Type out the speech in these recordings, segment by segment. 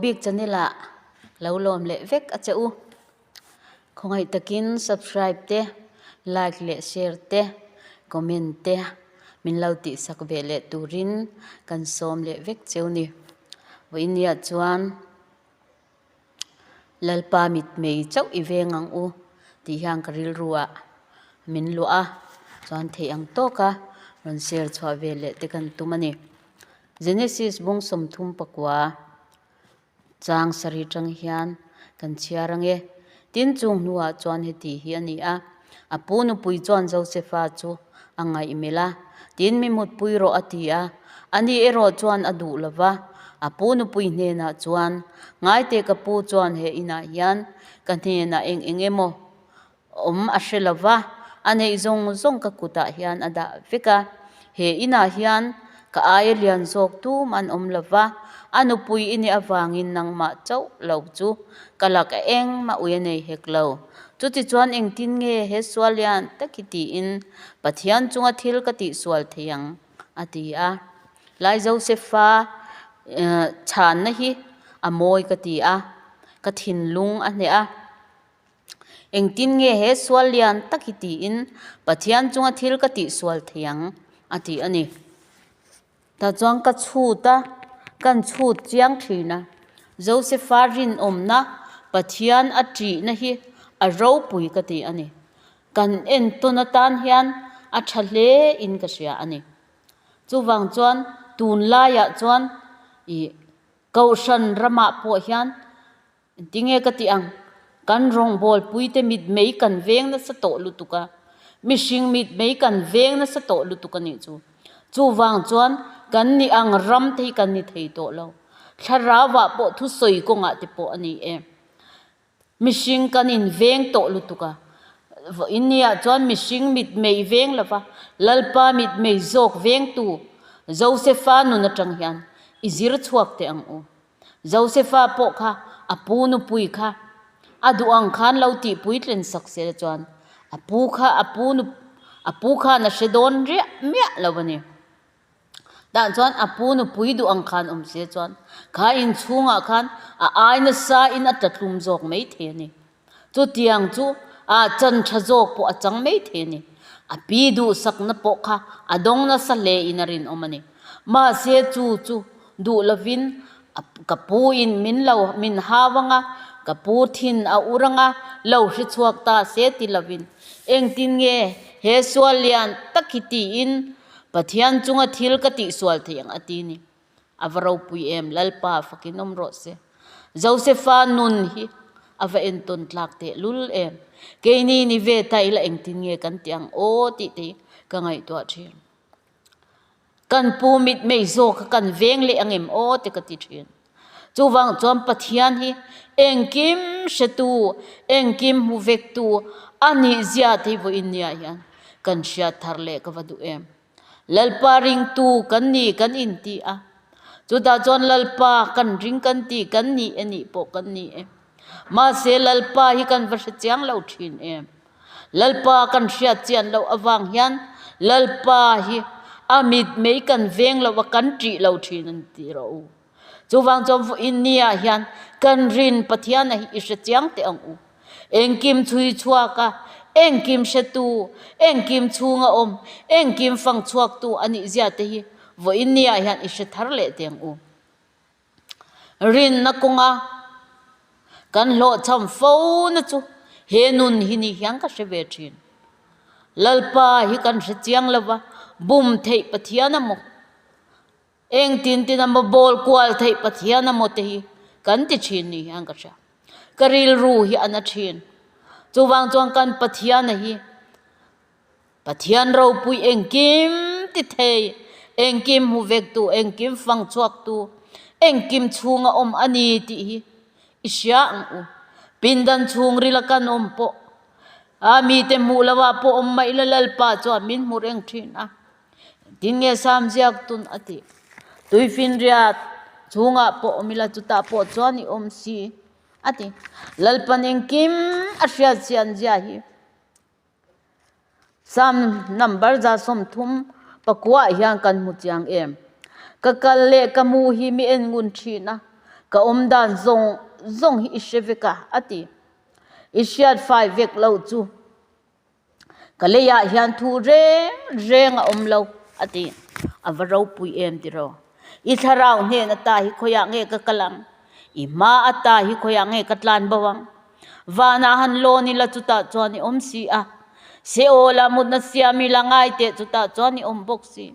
Vohbik channel ah lo lawm leh vek a che u. Khawngaih takin subscribe te, like leh share te, comment te min lo tihsak ve leh turin kan sawm leh vek cheu ni. Vawinia chuan Lalpa mitmei chauh i veng ang u tih hian ka rilru ah min luah a, chuan theih ang tawk a rawn share chhuah ve leh te kan tum a ni. Genesis bung 34 chang sarih tang hian kan chhiar ang e. Tin chung hnuah chuan heti hi a ni a, a pu nupui chuan Josefa chu a ngaihmelh a, tin mi mutpui rawh a ti a, ani erawh chuan a duh lo va, a pu nupui hnenah chuan, Ngaite ka pu chuan he inah hian ka hnenah eng eng emaw awm a hre lo va, a neih zawng zawng ka kutah hian a dah vek a, he inah hian ka aia lian zawk tum an awm lo va, a nupui i nih avangin nangmah chauh lo chu ka lak a engmah ui a nei hek lo. Chutichuan engtin nge he sual lian tak hi tiin Pathian chunga thil ka tihsual thei ang? a ti a. Lai Josefa chhanna hi a mawi ka ti a, ka thinlung a hneh a. Engtin nge he sual lian tak hi tiin Pathian chunga thil ka tihsual thei ang? a ti a ni. Tah chuan ka chhut a, kan chhut chiang thin a. Josefa rinawmna Pathian a ṭihna hi a ropui ka ti a ni. Kan entawn atan hian a ṭha hle in ka hria a ni. Chuvang chuan tunlaiah chuan ih Kohhran ramah pawh hian Tinge ka tih ang? Kan rawngbawlpuite mitmei kan veng nasa tawh lutuk a, mihring mitmei kan veng nasa tawh lutuk a nih chu. Chuvang chuan kan nih ang ram te hi kan ni thei tawh lo. Thlarauah pawh thusawi kawngah te pawh a ni e. Mihring kan inveng tawh lutuk a, vawiinniah chuan mihring mitmei veng lova Lalpa mitmei zawk vengtu Josefa nun atang hian i zir chhuak teh ang u. Josefa pawh kha a pu nupui kha a duh ang khan lo tih puitlin sak se chuan a pu kha a pu nu a pu khan a hre dawn riah miah lo a ni. Tah chuan a pu nupui duh ang khan awm se chuan kha inchhungah khan a ai nasa in a tlatlum zawk mai thei a ni. Chutiang chu a chan tha zawk pawh a chang mai thei a ni. A pi duhsakna pawh kha a dawng nasa hle in a rinawm a ni. Mahse chu chu duh lovin ka pu in min lo min hau ang a, ka pu thin a ur ang a, lo hre chhuak ta se ti lovin engtin nge he sual lian tak hi tiin Pathian chunga thil ka tihsual thei ang a ti ni. A va ropui em, Lalpa fakin awm rawh se. Josefa nun hi a va entawn tlak teh lul em. Keini ni ve ta ila engtin nge kan tih ang aw tih te hi ka ngaihtuah thin. Kan pu mitmei zawk kha kan veng leh ang em aw te ka ti thin. Chuvang chuan Pathian hi engkim hretu, engkim hmu vektu a nih zia te hi vawiin niah hian kan hriat thar leh ka va duh em. Lalpa ringtu kan ni kan inti a, chutah chuan Lalpa kan ring kan ti kan ni e nih pawh kan ni e. Mahse Lalpa hi kan va hre chiang lo thin em. Lalpa kan hriat chian loh avang hian Lalpa hi a mitmei kan veng lo a kan ṭih lo thin an ti rawh u. Chuvang chuan vawiin niah hian kan rin Pathiana hi i hre chiang teh ang u. Engkim chhui chhuak a, engkim hretu, engkim chhunga awm, engkim fang chhuaktu a nih zia te hi vawiin niah hian i hre thar leh teh ang u. Rinna kawnga kan hlawhchham fo na chu he nun hi ni hian ka hre ve thin. Lalpa hi kan hre chiang lo va, bum theih Pathian a maw? Engtin tin a maw bawl kual theih Pathian a maw te hi kan ti thin ni hian ka hria. Ka rilru hi a na thin. Chuvang chuan kan Pathiana hi Pathian ropui engkim ti thei, engkim hmu vektu, engkim fang chhuaktu, engkim chhunga awm a ni tih hi i hria ang u. Pindan chhungril a kan awm pawh a mite hmuh lovah pawh awm mai ila Lalpa chuan min hmu reng thin a. Tin nge Sam ziak tun a tih? Tuifinriat chhungah pawh awm ila chutah pawh chuan i awm si a ti. Lalpan engkim a hriat chian zia hi Sam number 134 hian kan hmu chiang em? Ka kal leh ka mu hi mi en ngun thin a. Ka awm dan zawng zawng hi i hre vek a, a ti. I hriat fai vek lo chu ka leiah hian thu reng reng a awm lo, a ti. A va ropui em tiraw? I thlarau hnen ata hi khawiah nge ka kal ang? I hma ata hi khawiah nge ka tlan bo ang? Vanah han lawn ila chutah chuan i awm si a, Seol-ah mutna siam ila ngai teh chutah chuan i awm bawk si.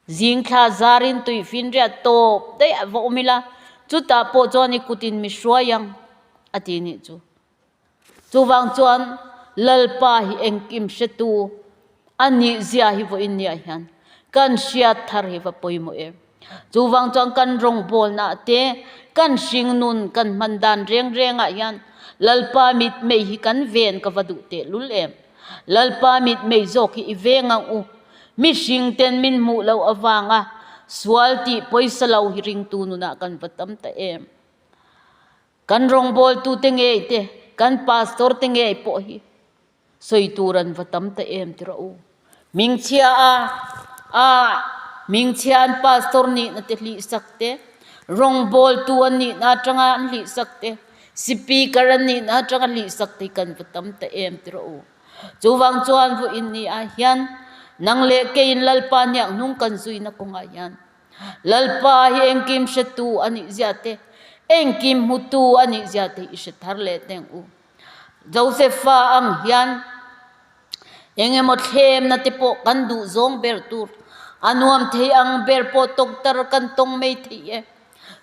Zing thla zarin tui finriat tawp daih a va awm ila, chutah pawh chuan i kutin mi hruai ang, a ti nih chu. Chuvang chuan Lalpa hi engkim hretu a nih zia hi vawiin niah hian kan hriat thar hi va pawimawh em. Chuvang chuan kan rawngbawlnaah te, kan hringnun kan hman dan reng rengah hian Lalpa mitmei hi kan ven ka va duh tehlul em. Lalpa mitmei zawk hi i veng ang u. Mihring ten min hmuh loh avanga sual tih pawisa lo hi ringtu nunah kan va tam ta em. Kan rawngbawltute ngei te, kan pastor te ngei pawh hi sawi tur an va tam ta em ti rawh u. Hmingchhia a a hmingchhia an pastor nihna te hlihsak te, rawngbawltu an nihna atanga an hlihsak te, speaker an nihna atanga hlihsak te hi kan va tam ta em ti rawh u. Chuvang chuan vawiin ni ah hian nang leh keiin Lalpa hniak hnung kan zuina kawngah hian Lalpa hi engkim hretu a nih zia te, engkim hmutu a nih zia te hi i hre thar leh teng u. Josefa ang hian eng emaw thlemna te pawh kan duh zawng ber tur, a nuam thei ang ber pawh tawktar kan tawng mai thei e.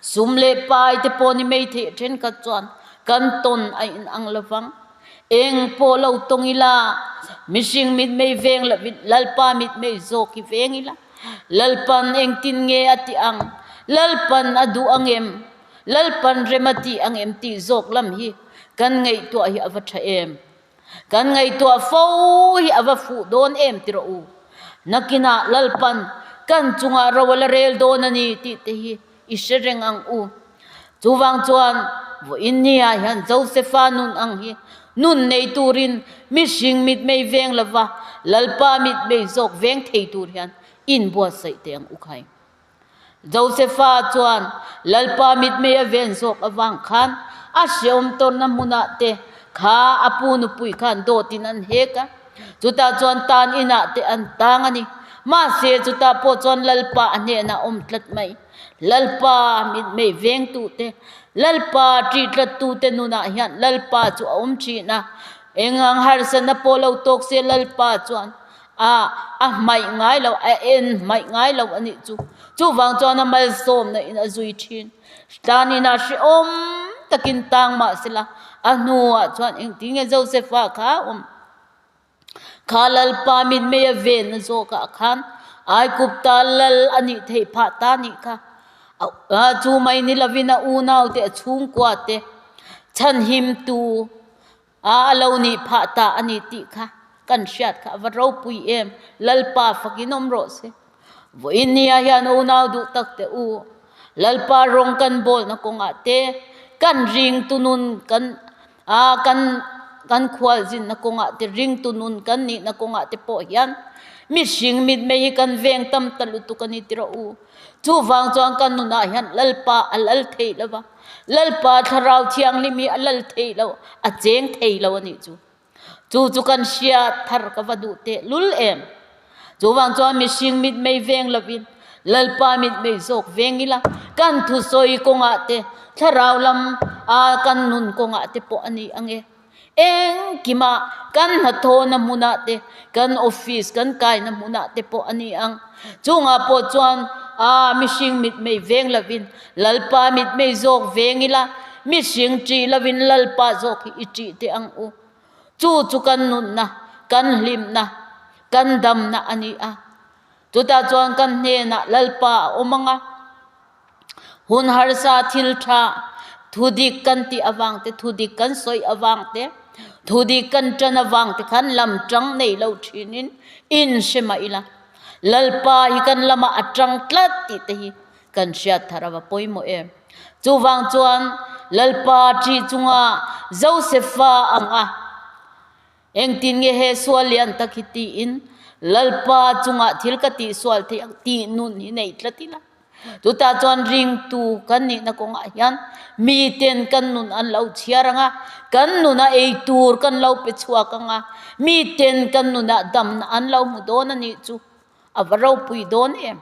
Sum leh pai te pawh ni mai theih thenkhat chuan kan tawn a inang lo vang. Eng pawh lo tawng ila, mihring mitmei veng lovin Lalpa mitmei zawk hi veng ila. Lalpan engtin nge a tih ang? Lalpan a duh ang em? Lalpan rem a tih ang em tih zawk lam hi kan ngaihtuah hi a va tha em? Kan ngaihtuah fo hi a va fuh dawn em ti rawh u. Nakinah Lalpan kan chungah ro a la rel dawn a ni tih te hi i hre reng ang u. Chuvang chuan vawiin niah hian Josefa nun ang hi nun nei turin mihring mitmei veng lova Lalpa mitmei zawk veng thei tur hian inbuatsaih teh ang u khai. Josefa chuan Lalpa mitmei a ven zawk avang khan a hreawm tawnna hmunah te kha a pu nupui khan dawtin an hek a, chutah chuan tan inah te an tang a ni. Mahse chutah pawh chuan Lalpa a hnenah a awm tlat mai. Lalpa mitmei vengtute, Lalpa ṭihtlattute nunah hian Lalpa chu a awm ṭhin a, engang harsatna pawh lo tawk se Lalpa chuan a a hmaih ngai lo, a en hmaih ngai lo a nih chu. Chuvang chuan a malsawmna in a zui ṭhin. Tan inah hrehawm takin tang mah sela, a hnuah chuan engtin nge Josefa kha a awm? Kha Lalpa mitmei a venna zawkah khan Aigupta lal a nih theih phah ta nih kha. Chu mai ni lovin a unaute, a chhungkuate chhanhimtu a lo nih phah ta a ni tih kha kan hriat kha a va ropui em. Lalpa fakin awm rawh se. Vawiin nia hian unau duh tak teh u, Lalpa rawng kan bawlna kawngah te, kan ringtu nun kan a kan kan khualzinna kawngah te, ringtu nun kan nihna kawngah te pawh hian mihring mitmei hi kan veng tam ta lutuk a ni ti rawh u. Chuvang chuan kan nunah hian Lalpa a lal thei lo va, Lalpa Thlarau Thianghlim hi a lal thei lo, a cheng thei lo a nih chu. Chu chu kan hriat thar ka va duh teh lul em. Chuvang chuan mihring mitmei veng lovin Lalpa mitmei zawk veng ila, kan thusawi kawngah te, thlarau lam a kan nun kawngah te pawh a ni ang e. Engkimah kan hnathawhna hmunah te, kan office kan kaina hmunah te pawh a ni ang. Chungah pawh chuan a mihring mitmei veng lovin Lalpa mitmei zawk veng ila, mihring ṭih lovin Lalpa zawk hi i ṭih teh ang u. Chu chu kan nunna, kan hlimna, kan damna a ni a. Chutah chuan kan hnenah Lalpa a awm ang a, hun harsa thil ṭha, thudik kan tih avang te, thudik kan sawi avang te, thudik kan ṭan avang te khan lam ṭang nei lo ṭhinin inhre mah ila, Lalpa hi kan lamah a ṭang tlat tih te hi Kan hriat thar a va pawimawh em. Chuvang chuan Lalpa ṭih chunga Josefa ang a, engtin nge he sual lian tak hi tiin Lalpa chungah thil ka tihsual theih ang tih nun hi nei tlat ila. Chutah chuan ringtu kan nihna kawngah hian miten kan nun an lo chhiar ang a, kan nuna ei tur kan lo pe chhuak ang a, miten kan nunah damna an lo hmu dawn a nih chu a va ropui dawn em.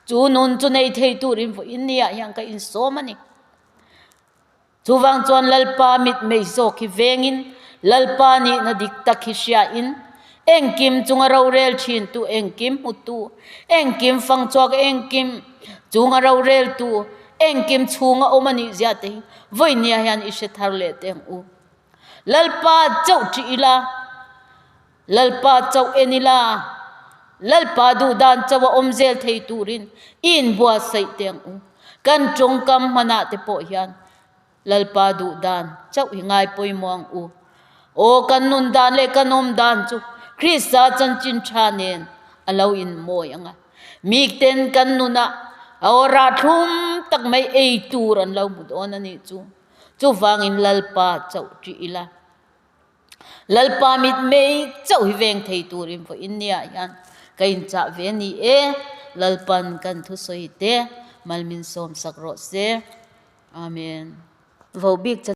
Chu nun chu nei thei turin vawiin niah hian ka insawm a ni. Chuvang chuan Lalpa mitmei zawk hi vengin, Lalpa nihna dik tak hi hriain, engkim chunga rorel thintu, engkim hmutu, engkim fangchhuak, engkim chunga roreltu, engkim chhunga awm a nih zia te hi vawinia hian i hre thar leh teh ang u. Lalpa chauh ṭih ila, Lalpa chauh en ila, Lalpa duh dan chauh a awm zel thei turin i inbuatsaih teh ang u. Kan tawngkam hmanah te pawh hian Lalpa duh dan chauh hi ngai pawimawh ang u. Aw kan nun dan leh kan awm dan chu Krista chanchin tha nen a lo inmawi ang a. Mikten kan nunah aw rahthlum tak mai ei tur an lo hmu dawn a nih chu. Chuvangin Lalpa chauh ṭih ila. Lalpa mitmei chauh hi veng thei turin vawiin niah hian ka inchah ve a ni e. Lalpan kan thusawi te mal min sawmsak rawh se. Amen. Vo bik chan.